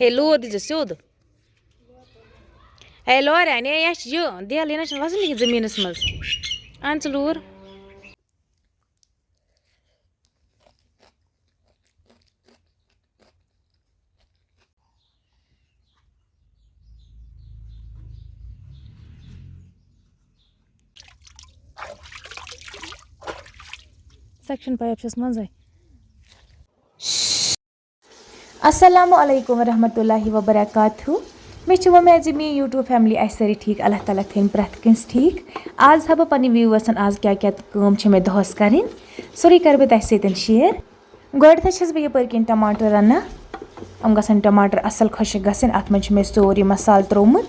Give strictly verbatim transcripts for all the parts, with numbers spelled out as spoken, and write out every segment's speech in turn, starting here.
ہے، لوٗر دیٖزِ سیوٚد۔ ہے، لورِ اَنے، یہِ چھِ یہِ، دٮ۪ل، یہِ نہ چھُنہٕ وَسان یہِ زٔمیٖنَس منٛز۔ اَن ژٕ لوٗر۔ سیکشن پایپ چھس منٛزے۔ السلام علیکم ورحمۃ اللہ وبرکاتہ۔ مےٚ چھِ وۄمید زِ میٛٲنۍ YouTube family آسہِ سٲری ٹھیٖک، اللہ تعالیٰ تھٲیِن پرٛٮ۪تھ کٲنٛسہِ ٹھیٖک۔ آز ہاوٕ بہٕ پنٕنۍ viewersن آز کیٛاہ کیٛاہ کٲم چھِ مےٚ دۄہَس کَرٕنۍ، سورُے کَرٕ بہٕ تۄہہِ سۭتۍ share۔ گۄڈٕنٮ۪تھٕے چھَس بہٕ یِپٲرۍ کِنۍ ٹماٹر رَنان۔ یِم گژھن ٹماٹر اَصٕل خۄشٕک گژھٕنۍ۔ اَتھ منٛز چھُ مےٚ سورُے مصالہٕ ترٛوومُت۔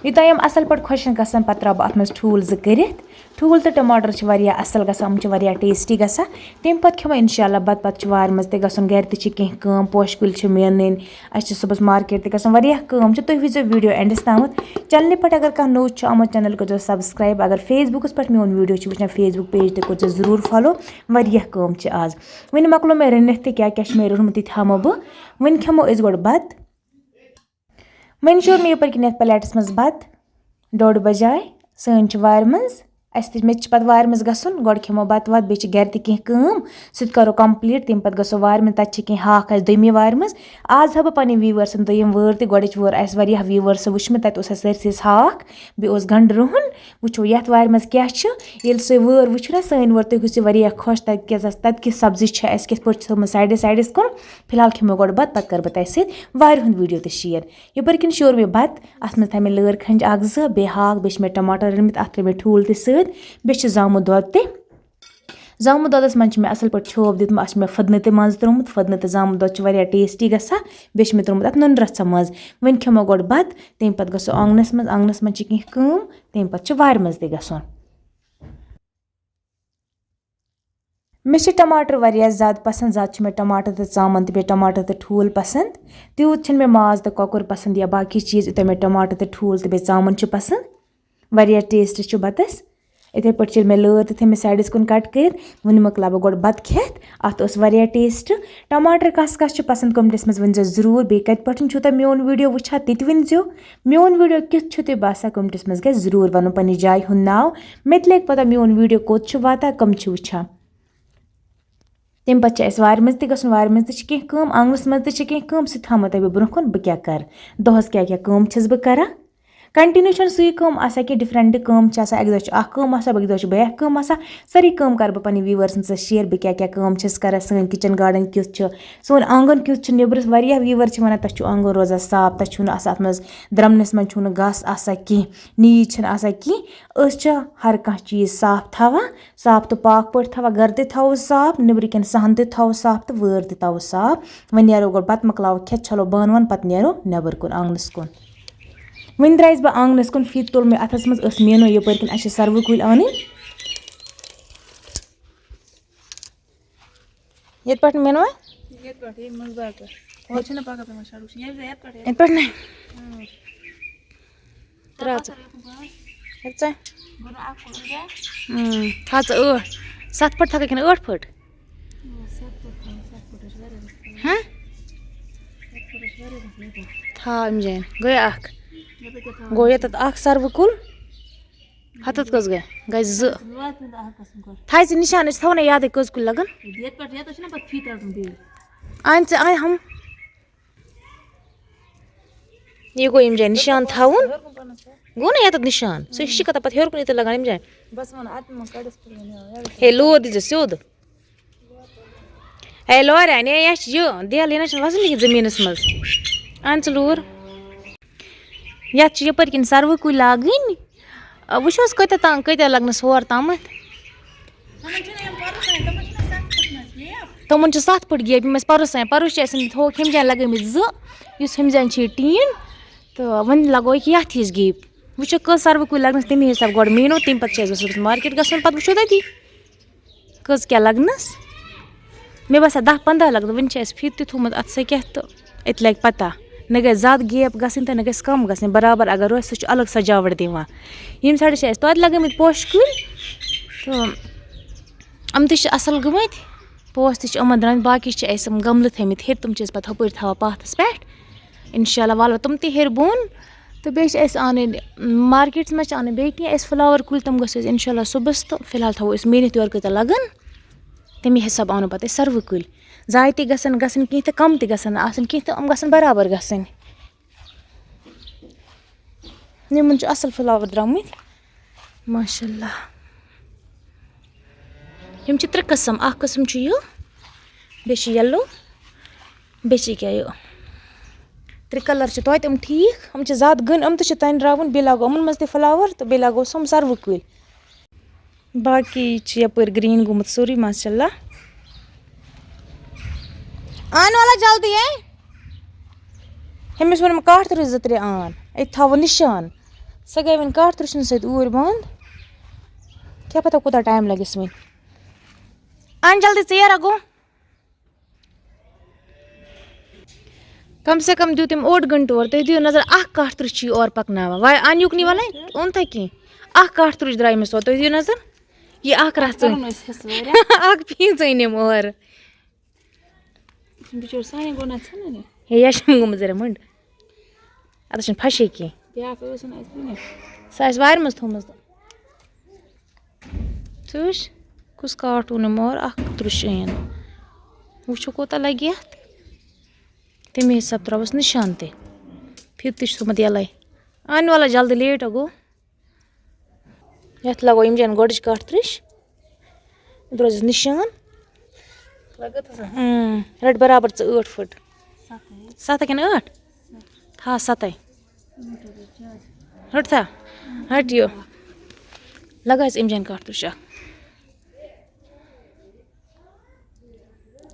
یوٚتام یِم اَصٕل پٲٹھۍ خۄشٕک گژھن، پَتہٕ ترٛاوٕ بہٕ اَتھ منٛز ٹھوٗل زٕ کٔرِتھ۔ ٹھوٗل تہٕ ٹماٹر چھِ واریاہ اَصٕل گژھان، یِم چھِ واریاہ tasty گژھان۔ تَمہِ پَتہٕ کھٮ۪مو اِنشاء اللہ بَتہٕ، پَتہٕ چھُ وارِ منٛز تہِ گژھُن، گرِ تہِ چھِ کینٛہہ کٲم، پوشہِ کُلۍ چھِ مینٕنۍ، اَسہِ چھِ صُبحَس market تہِ گژھُن، واریاہ کٲم چھِ۔ تُہۍ وٕچھزیو video endس تامَتھ۔ Channelہِ پٮ۪ٹھ اگر کانٛہہ نوٚو چھُ آمُت، channel کٔرزیو subscribe۔ اگر Facebookس پٮ۪ٹھ میون video چھُ وٕچھان، Facebook page تہِ کٔرزیو ضروٗر follow۔ واریاہ کٲم چھِ آز۔ وٕنہِ مۄکلو مےٚ رٔنِتھ تہِ، کیٛاہ کیٛاہ چھِ مےٚ روٚنمُت، یہِ تہِ ہاومو بہٕ۔ وٕنہِ کھٮ۪مو أسۍ گۄڈٕ بَتہٕ۔ وۄنۍ شوٗر مےٚ یَپٲرۍ کِنۍ یَتھ plateس منٛز بَتہٕ، ڈوٚڈ بَجاے۔ سٲنۍ چھِ وارِ منٛز، اَسہِ تہِ، مےٚ تہِ چھِ پَتہٕ وارِ منٛز گژھُن، گۄڈٕ کھٮ۪مو بَتہٕ وَتہٕ، بیٚیہِ چھِ گَرِ تہِ کینٛہہ کٲم، سُہ تہِ کَرو complete۔ تَمہِ پَتہٕ گژھو وارِ منٛز، تَتہِ چھِ کینٛہہ ہاکھ اَسہِ دوٚیمہِ وارِ منٛز۔ آز ہاوٕ بہٕ پَنٕنۍ viewersن دوٚیِم وٲر تہِ۔ گۄڈٕچ وٲر آسہِ واریاہ viewersو وٕچھمٕژ، تَتہِ اوس اَسہِ سٲرسٕے ہاکھ، بیٚیہِ اوس گَنٛڈٕ رُہُن۔ وٕچھو یَتھ وارِ منٛز کیٛاہ چھُ۔ ییٚلہِ سُہ وٲر وٕچھِو نا سٲنۍ وٲر، تُہۍ گٔژھِو واریاہ خۄش، تَتہِ کیٛاہ، تَتہِ کِژھ سبزی چھِ اَسہِ، کِتھ پٲٹھۍ چھِ تھٲومٕژ sideس sideس کُن۔ فی الحال کھٮ۪مو گۄڈٕ بَتہٕ، پَتہٕ کَرٕ بہٕ تۄہہِ سۭتۍ وارِ ہُنٛد video تہِ share۔ یَپٲرۍ کِنۍ شوٗر مےٚ بَتہٕ، اَتھ منٛز تھایہِ مےٚ لٲر کھنٛج اَکھ زٕ، بیٚیہِ ہاکھ، بیٚیہِ چھِ مےٚ ٹماٹر رٔنمٕتۍ، اَتھ ترٲے مےٚ ٹھوٗل تہِ سۭتۍ، بیٚیہِ چھِ زامُت دۄد تہِ۔ زامُت دۄدَس منٛز چھِ مےٚ اَصٕل پٲٹھۍ چھوپ دیُتمُت، اَتھ چھِ مےٚ فٔدنہٕ تہِ منٛزٕ ترٛوومُت۔ فٔدنہٕ تہٕ زامُت دۄد چھُ واریاہ tasty گژھان۔ بیٚیہِ چھِ مےٚ ترٛوومُت اَتھ نُنہٕ رَژھا منٛز۔ وۄنۍ کھٮ۪مو گۄڈٕ بَتہٕ، تَمہِ پَتہٕ گژھو آنٛگنَس منٛز۔ آنٛگنَس منٛز چھِ کینٛہہ کٲم، تَمہِ پَتہٕ چھِ وارِ منٛز تہِ گژھُن۔ مےٚ چھِ ٹماٹر واریاہ زیادٕ پسنٛد، زیادٕ چھِ مےٚ ٹماٹر تہٕ ژامَن تہٕ بیٚیہِ ٹماٹر تہٕ ٹھوٗل پسنٛد۔ تیوٗت چھِنہٕ مےٚ ماز تہٕ کۄکُر پسنٛد یا باقٕے چیٖز، یوٗتاہ مےٚ ٹماٹر تہٕ ٹھوٗل تہٕ بیٚیہِ ژامَن چھِ پسنٛد۔ واریاہ taste چھُ بَتَس۔ یِتھَے پٲٹھۍ چھِ مےٚ لٲر تہِ تھٲیمٕژ sideس کُن cut کٔرِتھ۔ وٕنہِ مۄکلاو بہٕ گۄڈٕ بَتہٕ کھٮ۪تھ۔ اَتھ اوس واریاہ taste۔ ٹماٹر کَس کَس چھِ پسنٛد، commentsَس منٛز ؤنۍزیو ضروٗر۔ بیٚیہِ کَتہِ پٮ۪ٹھ چھُو تۄہہِ میون video وٕچھان، تہِ تہِ ؤنۍزیو۔ میون video کیُتھ چھُ تۄہہِ باسان، commentsَس منٛز گژھِ ضروٗر وَنُن پنٛنہِ جایہِ ہُنٛد ناو۔ مےٚ تہِ لَگہِ پَتہ میون video کوٚت چھُ واتان، کٕم چھِ وٕچھان۔ تَمہِ پَتہٕ چھِ اَسہِ وارِ منٛز تہِ گژھُن، وارِ منٛز تہِ چھِ کینٛہہ کٲم، آنٛگنَس منٛز تہِ چھِ کینٛہہ کٲم، سُہ تہِ تھاومو تۄہہِ بہٕ برٛونٛہہ کُن بہٕ کیٛاہ کَرٕ، دۄہَس کیٛاہ کیٛاہ کٲم چھَس بہٕ کَران۔ Continue چھَنہٕ سُے کٲم آسان کینٛہہ، different کٲم چھِ آسان، اَکہِ دۄہ چھِ اَکھ کٲم آسان، بیٚکہِ دۄہ چھِ بیٛاکھ کٲم آسان۔ سٲرٕے کٲم کَرٕ بہٕ پنٛنہِ viewersَن سۭتۍ share، بہٕ کیٛاہ کیٛاہ کٲم چھَس کَران، سٲنۍ kitchen garden کیُتھ چھُ، سون آنٛگُن کیُتھ چھُ۔ نیٚبرٕ واریاہ viewer چھِ وَنان، تۄہہِ چھُو آنٛگُن روزان صاف، تۄہہِ چھُو نہٕ آسان اَتھ منٛز درٛمنِس منٛز چھُو نہٕ گاسہٕ آسان کینٛہہ، نیٖج چھِنہٕ آسان کینٛہہ۔ أسۍ چھِ ہر کانٛہہ چیٖز صاف تھاوان، صاف تہٕ پاک پٲٹھۍ تھاوان، گَرٕ تہِ تھاوو صاف، نیٚبرٕ کِنۍ صحن تہِ تھاوو صاف تہٕ وٲر تہِ تھاوو صاف۔ وۄنۍ نیرو گۄڈٕ بَتہٕ مۄکلاوو کھٮ۪تھ، چھَلو بانہٕ وانہٕ، پَتہٕ نیرو نٮ۪بر کُن، آنٛگنَس کُن۔ وۄنۍ درٛایَس بہٕ آنٛگنَس کُن، فیٖتہٕ تُل مےٚ اَتھَس منٛز، ٲس مینو یَپٲرۍ کِنۍ، اَسہِ چھِ سَروٕ کُلۍ اَنٕنۍ۔ ییٚتہِ پٮ۪ٹھ مینوا؟ ییٚتہِ پٮ۪ٹھ، ییٚمہِ منٛز باقٕے۔ ہورٕ چھِنہٕ پَکان پٮ۪وان سَڑک چھِ، ییٚمہِ سایڈٕ یَتھ پٮ۪ٹھ، یَتھ ییٚتہِ پٮ۪ٹھ نہٕ۔ اۭں۔ ترٛاو ژٕ۔ ہیٚژ ژٕ؟ گۄڈٕ اَکھ کوٚر مےٚ۔ اۭں، تھاو ژٕ ٲٹھ۔ سَتھ پھٕٹ تھاوکھا کِنہٕ ٲٹھ پھٕٹ؟ نہ، سَتھ پھٕٹ تھاو، سَتھ پھٕٹ حظ چھِ واریاہ گژھان۔ ہہ؟ سَتھ پھٕٹ حظ چھِ واریاہ گژھان ییٚتٮ۪تھ۔ تھاو اَمہِ جایہِ۔ گٔے اَکھ۔ یَپٲرۍ کیٛاہ تھاوو؟ گوٚو ییٚتٮ۪تھ اَکھ سَروٕ کُل۔ ہَتَتھ کٔژ گٔے؟ گٔے زٕ۔ واتہِ نہٕ اَکھ قٕسٕم کۄٹھ۔ تھایہِ ژٕ نِشان، أسۍ تھاوو نہ یادٕے کٔژ کُلۍ لَگَن۔ یَتھ پٮ۪ٹھ، یَتھ پٮ۪ٹھ چھِنہ پَتہٕ فیٖتہٕ رَٹُن بیٚیہِ۔ اَنہِ ژٕ، اَنہِ ہَم۔ یہِ گوٚو ییٚمہِ جایہِ نِشان تھاوُن۔ ہیوٚر کُن پَہنَس کر۔ گوٚو نہ یَتَتھ نِشان؟ سُہ چھِ کَتھ پَتہٕ ہیوٚر کُن ییٚتٮ۪تھ لَگان ییٚمہِ جایہِ۔ بَس وَن، اَتہِ مہ کَڑَس پھِرِ وۄنۍ یَوٕ، یَوٕ۔ ہے، لوٗر دیٖزِ سیوٚد۔ ہے لورِ اَنے، یہِ چھِ یہِ دٮ۪ل، یہِ نہ چھِنہٕ وَسان یہِ زٔمیٖنَس منٛز۔ اَن ژٕ لوٗر۔ یَتھ چھِ یَپٲرۍ کِنۍ سَروٕ کُلۍ لاگٕنۍ۔ آ، وٕچھو حظ کۭتیٛاہ تام، کۭتیٛاہ لَگنَس ہور تامَتھ۔ تِمَن چھِ سَتھ پھٕٹ گیپ، یِم اَسہِ پَرُس تام، پَرُس چھِ اَسہِ تھوٚوُکھ ہُمہِ جایہِ لَگٲومٕتۍ زٕ، یُس ہُمہِ جایہِ چھِ یہِ ٹیٖن، تہٕ وۄنۍ لَگووُکھ یَتھ ہِش گیپ۔ وٕچھو کٔژ سَروٕ کُلۍ لَگنَس، تَمی حِساب گۄڈٕ مینو، تَمہِ پَتہٕ چھِ اَسہِ گژھُن مارکیٹ گژھُن، پَتہٕ وٕچھو تَتی۔ کٔژ کیٛاہ لَگنَس؟ مےٚ باسان، دَہ پنٛداہ لَگن۔ وٕنہِ چھِ اَسہِ فیٖتہٕ تہِ تھوٚومُت اَتھ سۭتۍ کیٛاہ تہٕ أتۍ لَگہِ پَتہ۔ نہ گژھِ زیادٕ گیپ گژھٕنۍ تہٕ نہ گژھِ کَم گژھٕنۍ، برابر اگر روزِ، سُہ چھُ الگ سجاوٹ دِوان۔ ییٚمہِ سایڈٕ چھِ اَسہِ توتہِ لَگٲومٕتۍ پوشہِ کُلۍ تہٕ یِم تہِ چھِ اَصٕل گٔمٕتۍ۔ پوش تہِ چھِ یِمَن درٛامٕتۍ، باقٕے چھِ اَسہِ یِم گملہٕ تھٲیمٕتۍ ہیٚرِ، تِم چھِ أسۍ پَتہٕ ہُپٲرۍ تھاوان پاتھَس پٮ۪ٹھ۔ اِنشاء اللہ والو تِم تہِ ہیٚرِ بۄن۔ تہٕ بیٚیہِ چھِ اَسہِ اَنٕنۍ، مارکیٹَس منٛز چھِ اَنٕنۍ بیٚیہِ کینٛہہ اَسہِ فٕلاوَر کُلۍ، تِم گٔژھۍ أسۍ اِنشاء اللہ صُبحَس، تہٕ فِلحال تھاوو أسۍ میٖنِتھ یورٕ کۭتیٛاہ لَگَن، تَمی حِساب اَنو پَتہٕ أسۍ سَروٕ کُلۍ۔ ضایع تہِ گژھن گژھٕنۍ کینٛہہ تہٕ کَم تہِ گژھن نہٕ آسٕنۍ کینٛہہ تہٕ یِم گژھن برابر گژھٕنۍ۔ یِمَن چھِ اَصٕل فٕلاوَر درٛامٕتۍ، ماشاء اللہ۔ یِم چھِ ترٛےٚ قٕسٕم، اَکھ قٕسٕم چھُ یہِ، بیٚیہِ چھُ یَلو، بیٚیہِ چھِ یہِ کیٛاہ یہِ، ترٛےٚ کَلَر چھِ توتہِ یِم ٹھیٖک۔ یِم چھِ زیادٕ گٔنۍ، یِم تہِ چھِ تَنہِ راوُن، بیٚیہِ لاگو یِمَن منٛز تہِ فٕلاوَر تہٕ بیٚیہِ لاگو سُم سَروٕ کُلۍ۔ باقٕے چھِ یَپٲرۍ گرٛیٖن گوٚمُت سورُے، ماشاء اللہ۔ اَن وَلا جلدی، اے۔ أمِس ووٚنُم کاٹھ ترٕٛہ زٕ ترٛےٚ اَن، أتۍ تھاوو نِشان۔ سۄ گٔے وۄنۍ کاٹھ ترٕٛہ چھِنہٕ سۭتۍ اوٗرۍ بنٛد۔ کیٛاہ پَتہ کوٗتاہ ٹایم لَگٮ۪س وۄنۍ۔ اَن جلدی، ژیر ہا گوٚو۔ کم سے کم دیُت تٔمۍ اوٚڑ گھنٹہٕ اورٕ۔ تُہۍ دِیِو نظر، اکھ کاٹھ ترٕٛہ چھُ یہِ اورٕ پکناوان۔ وَ-، اَن یُکنُے وَلَے، اوٚن تھا کینٛہہ؟ اکھ کاٹھ ترٕٛہ چھُ درٛاے أمِس اورٕ۔ تُہۍ دِیِو نظر، یہِ اکھ رَژھ أنۍ۔ کَرُن ٲسۍ حِصہٕ واریاہ۔ اکھ پیٖنٛژ أنۍ أمۍ اورٕ۔ بِچور سانہِ گوٚو نہ ژھٮ۪نان یہِ۔ ہے، یہِ چھُنہٕ گوٚمُت ذرا مٔنٛڈ۔ اَتھ چھُنہٕ پھَشے کینٛہہ۔ بیٛاکھ ٲس نہٕ اَتہِ کُنہِ۔ سۄ آسہِ وارِ منٛز تھٲومٕژ۔ ژٕ وٕچھ، کُس کاٹھ اوٚن أمۍ اورٕ، اَکھ ترٕٛش أنۍ۔ وٕچھو کوٗتاہ لَگہِ یَتھ۔ تَمے حِساب ترٛاوَس نِشان تہِ۔ پھِر تہِ چھُ تھوٚمُت یَلَے۔ اَنہِ وَلہٕ جلدی، لیٹ ہا گوٚو۔ یَتھ لَگو یِم جان گۄڈٕچ کاٹھ ترٕٛش۔ یَتھ روزٮ۪س نِشان۔ لَگٲو تھَس اۭں، رَٹ برابر ژٕ ٲٹھ فُٹ۔ سَتھ ہَے۔ سَتھ ہا کِنہٕ ٲٹھ؟ تھاو سَتَے۔ رَٹ تھا؟ رَٹ یہِ۔ لَگٲیَس یِم جان کاٹھ ترٕٛش اَکھ۔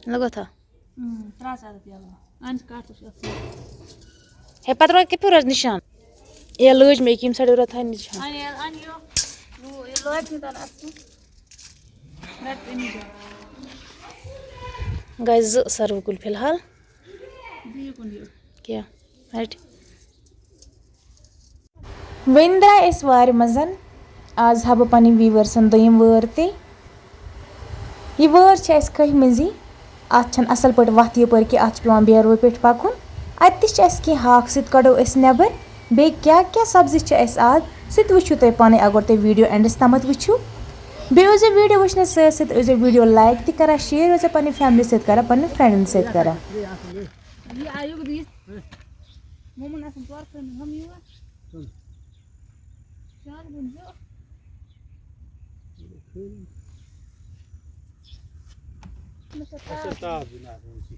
لَگٲو تھا؟ اۭں، ترٛاو ژٕ اَتھ یَلہٕ۔ اَن کَتھ چھُ اَتھ منٛز۔ ہے، پَتہٕ روزِ کِتھ پٲٹھۍ روزِ نِشان؟ اے، لٲج مےٚ ییٚکیٛاہ ییٚمہِ سایڈٕ روزِ تھاوِ نِشان۔ اَن یہِ، اَن یہِ۔ ہُہ، یہِ لٲج نہٕ تَنہٕ اَتھ کُن۔ رَٹ تَمی جایہِ۔ گٔے زٕ سَروٕ کُلۍ فِلحال۔ بیٚیہِ کُن یہِ۔ کیٛاہ؟ رَٹ۔ وۄنۍ درٛاے أسۍ وارِ منٛز۔ آز ہاوٕ بہٕ پنٕنۍ ویٖورسن دوٚیِم وٲر تہِ۔ یہِ وٲر چھِ اَسہِ کٔہۍ مٔنٛزی۔ اَتھ چھَنہٕ اَصٕل پٲٹھۍ وَتھ یَپٲرۍ کہِ اَتھ چھُ پٮ۪وان بیروے پٮ۪ٹھ پَکُن۔ اَتہِ تہِ چھِ اَسہِ کینٛہہ ہاکھ، سُہ تہِ کَڑو أسۍ نٮ۪بَر۔ بیٚیہِ کیٛاہ کیٛاہ سبزی چھِ اَسہِ آز، سُہ تہِ وٕچھِو تُہۍ پانَے، اگر تُہۍ video endس تامَتھ وٕچھِو۔ بیٚیہِ ٲسۍزیو video وٕچھنَس سۭتۍ سۭتۍ ٲسۍزیو video like تہِ کَران، share ٲسۍزیو پنٛنہِ family سۭتۍ کَران، پنٛنٮ۪ن friendن سۭتۍ کَران۔ یہِ آیُک دِتھ۔ مومن آسان تورٕ تھٲومٕتۍ ہُم یور۔ کٕم؟ شالہٕ بۄن زٕ۔ مےٚ چھےٚ اَسہِ چھےٚ تاپھ۔ تاپھ دِنۍ اَتھ وٕنۍ کہِ۔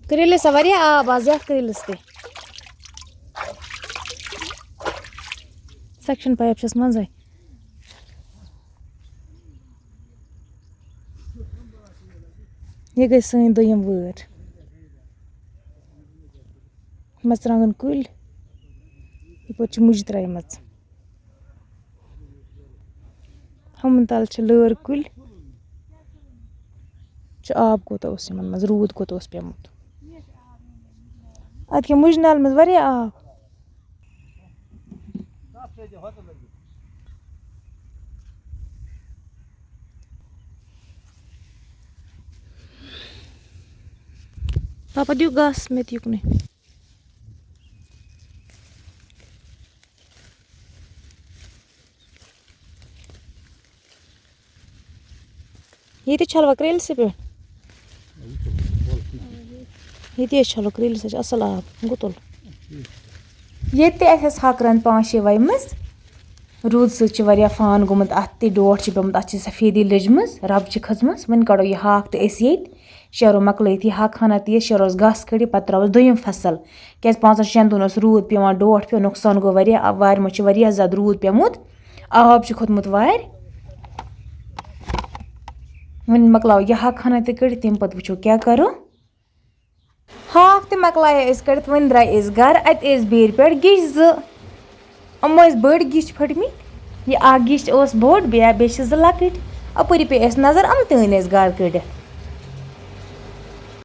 کرٛیٖلِس ہا واریاہ آب آز یَتھ کرٛیٖلِس تہِ۔ Suction pipe چھَس منٛزَے۔ یہِ گٔے سٲنۍ دوٚیِم وٲر۔ مَرژٕوانٛگَن کُلۍ۔ یَپٲرۍ چھِ مُجہِ ترٛایمَژ۔ ہُمَن تَل چھِ لٲر کُلۍ۔ چھُ آب کوٗتاہ اوس یِمَن منٛز، روٗد کوٗتاہ اوس پیوٚمُت۔ اَتھ کیٛاہ مُجہِ نالہِ منٛز واریاہ آب۔ پاپا دِیِو گاسہٕ مےٚ تہِ یُکنُے۔ ییٚتہِ چھَلوا کرٛیٖلسٕے پٮ۪ٹھ؟ ییٚتی حظ چھَلو کرٛیٖلِس، حظ چھِ اَصٕل آب، گُتُل۔ ییٚتہِ تہِ اَسہِ ٲس ہاکہٕ رَنٛد پانٛژھ شےٚ وَیمٕژ۔ روٗد سۭتۍ چھِ واریاہ فان گوٚمُت اَتھ تہِ، ڈوٹھ چھِ پیوٚمُت، اَتھ چھِ سفیدی لٔجمٕژ، رَب چھِ کھٔژمٕژ۔ وۄنۍ کَڑو یہِ ہاکھ تہٕ أسۍ ییٚتہِ۔ شیرو مۄکلٲیِتھ یہِ ہاکہٕ ہنا تہِ، یہِ شیروس گاسہٕ کٔڑِتھ، پَتہٕ ترٛاووس دوٚیِم فصل۔ کیٛازِ پانٛژَن شٮ۪ن دۄہَن اوس روٗد پٮ۪وان، ڈوٹھ پیوٚو، نۄقصان گوٚو واریاہ، وارِ منٛز چھِ واریاہ زیادٕ روٗد پیوٚمُت۔ آب چھُ کھوٚتمُت وارِ۔ وۄنۍ مۄکلاوو یہِ ہاکہٕ ہنا تہِ کٔڑِتھ، تَمہِ پَتہٕ وٕچھو کیٛاہ کَرو۔ ہاکھ تہِ مۄکلایے أسۍ کٔڑِتھ، وۄنۍ درٛاے أسۍ گَرٕ۔ اَتہِ ٲسۍ بیرِ پٮ۪ٹھ گِچ زٕ۔ یِم ٲسۍ بٔڑۍ گِچ پھٔٹمٕتۍ۔ یہِ اَکھ گِچ اوس بوٚڑ، بیٚیہِ، بیٚیہِ چھِ زٕ لۄکٕٹۍ۔ اَپٲرۍ یہِ پیٚیہِ اَسہِ نظر، یِم تہِ أنۍ اَسہِ گَرٕ کٔڑِتھ۔